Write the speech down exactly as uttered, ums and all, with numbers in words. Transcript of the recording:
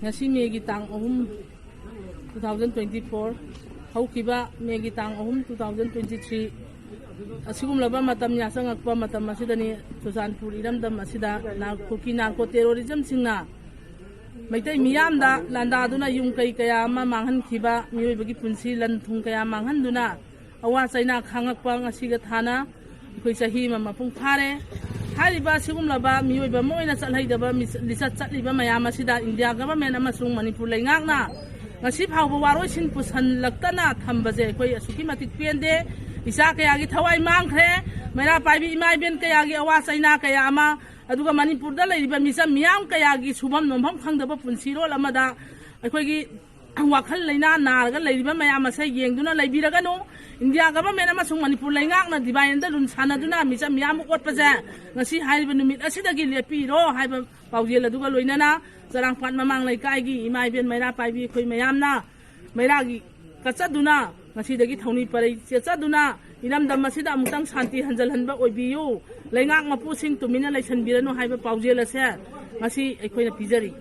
ꯉꯁꯤ ꯃꯦꯒꯤ ꯇꯥꯡ ꯑꯍꯨꯝ, two thousand twenty four, ꯍꯧꯈꯤꯕ ꯃꯦꯒꯤ ꯇꯥꯡ ꯑꯍꯨꯝ, two thousand twenty three, ꯑꯁꯤꯒꯨꯝꯂꯕ ꯃꯇꯝ ꯌꯥꯆꯪꯉꯛꯄ ꯃꯇꯝ ꯑꯁꯤꯗꯅꯤ, ꯆꯨꯔꯆꯥꯟꯄꯨꯔ ꯏꯔꯝꯗꯝ ꯑꯁꯤꯗ ꯅꯥꯔ-, ꯀꯨꯀꯤ ꯅꯥꯔꯀꯣ ꯇꯦꯔꯣꯔꯤꯖꯝꯁꯤꯡꯅ ꯃꯩꯇꯩ ꯃꯤꯌꯥꯝꯗ ꯂꯥꯟꯗꯥꯗꯨꯅ ꯌꯨꯝ ꯀꯩ ꯀꯌꯥ ꯑꯃ ꯃꯥꯡꯍꯟꯈꯤꯕ, ꯃꯤꯑꯣꯏꯕꯒꯤ ꯄꯨꯟꯁꯤ ꯂꯟ ꯊꯨꯝ ꯀꯌꯥ ꯃꯥꯡꯍꯟꯗꯨꯅ ꯑꯋꯥ ꯆꯩꯅꯥ ꯈꯥꯡꯉꯛꯄ ꯉꯁꯤꯒ ꯊꯥꯅ ꯑꯩꯈꯣꯏ ꯆꯍꯤ ꯑꯃ ꯃꯄꯨꯡ ꯐꯥꯔꯦ꯫ ꯍꯥꯏꯔꯤꯕ ꯑꯁꯤꯒꯨꯝꯂꯕ ꯃꯤꯑꯣꯏꯕ ꯑꯃ ꯑꯣꯏꯅ ꯆꯠꯍꯩꯗꯕ ꯃꯤꯆ-, ꯂꯤꯆꯠ ꯆꯠꯂꯤꯕ ꯃꯌꯥꯝ ꯑꯁꯤꯗ ꯏꯟꯗꯤꯌꯥ ꯒꯚꯔꯟꯃꯦꯟ ꯑꯃꯁꯨꯡ ꯃꯅꯤꯄꯨꯔ ꯂꯩꯉꯥꯛꯅ ꯉꯁꯤ ꯐꯥꯎꯕ ꯋꯥꯔꯣꯏꯁꯤꯟ ꯄꯨꯁꯜꯂꯛꯇꯅ ꯊꯝꯕꯁꯦ ꯑꯩꯈꯣꯏ ꯑꯁꯨꯛꯀꯤ ꯃꯇꯤꯛ ꯄꯦꯟꯗꯦ꯫ ꯏꯆꯥ ꯀꯌꯥꯒꯤ ꯊꯋꯥꯏ ꯃꯥꯡꯈ꯭ꯔꯦ, ꯃꯩꯔꯥ ꯄꯥꯏꯕꯤ ꯏꯃꯥ ꯏꯕꯦꯟ ꯀꯌꯥꯒꯤ ꯑꯋꯥ ꯆꯩꯅꯥ ꯀꯌꯥ ꯑꯃ, ꯑꯗꯨꯒ ꯃꯅꯤꯄꯨꯔꯗ ꯂꯩꯔꯤꯕ ꯃꯤꯆꯝ ꯃꯤꯌꯥꯝ ꯀꯌꯥꯒꯤ ꯁꯨꯐꯝ ꯅꯣꯝꯐꯝ ꯈꯪꯗꯕ ꯄꯨꯟꯁꯤꯔꯣꯜ ꯑꯃꯗ ꯑꯩꯈꯣꯏꯒꯤ ꯋꯥꯈꯜ ꯂꯩꯅꯥ ꯅꯥꯔꯒ ꯂꯩꯔꯤꯕ ꯃꯌꯥꯝ ꯑꯁꯦ ꯌꯦꯡꯗꯨꯅ ꯂꯩꯕꯤꯔꯒꯅꯨ꯫ ꯏꯟꯗꯤꯌꯥ ꯒꯚꯔꯟꯃꯦꯟ ꯑꯃꯁꯨꯡ ꯃꯅꯤꯄꯨꯔ ꯂꯩꯉꯥꯛꯅ ꯗꯤꯚꯥꯏꯟꯗ ꯔꯨꯜ ꯁꯥꯟꯅꯗꯨꯅ ꯃꯤꯆꯝ ꯃꯤꯌꯥꯝꯕꯨ ꯑꯣꯠꯄꯁꯦ ꯉꯁꯤ ꯍꯥꯏꯔꯤꯕ ꯅꯨꯃꯤꯠ ꯑꯁꯤꯗꯒꯤ ꯂꯦꯞꯄꯤꯔꯣ ꯍꯥꯏꯕ ꯄꯥꯎꯖꯦꯜ ꯑꯗꯨꯒ ꯂꯣꯏꯅꯅ ꯆꯔꯥꯡꯄꯥꯠ ꯃꯃꯥꯡ ꯂꯩꯀꯥꯏꯒꯤ ꯏꯃꯥ ꯏꯕꯦꯟ ꯃꯩꯔꯥ ꯄꯥꯏꯕꯤ ꯑꯩꯈꯣꯏ ꯃꯌꯥꯝꯅ ꯃꯩꯔꯥꯒꯤ ꯀꯠꯆꯗꯨꯅ ꯉꯁꯤꯗꯒꯤ ꯊꯧꯅꯤ ꯄꯔꯩ ꯆꯦꯠꯆꯗꯨꯅ ꯏꯔꯝꯗꯝ ꯑꯁꯤꯗ ꯑꯃꯨꯛꯇꯪ ꯁꯥꯟꯇꯤ ꯍꯟꯖꯜꯍꯟꯕ ꯑꯣꯏꯕꯤꯌꯨ꯫ ꯂꯩꯉꯥꯛ ꯃꯄꯨꯁꯤꯡ ꯇꯨꯃꯤꯟꯅ ꯂꯩꯁꯟꯕꯤꯔꯅꯨ ꯍꯥꯏꯕ ꯄꯥꯎꯖꯦꯜ ꯑꯁꯦ ꯉꯁꯤ ꯑꯩꯈꯣꯏꯅ ꯄꯤꯖꯔꯤ꯫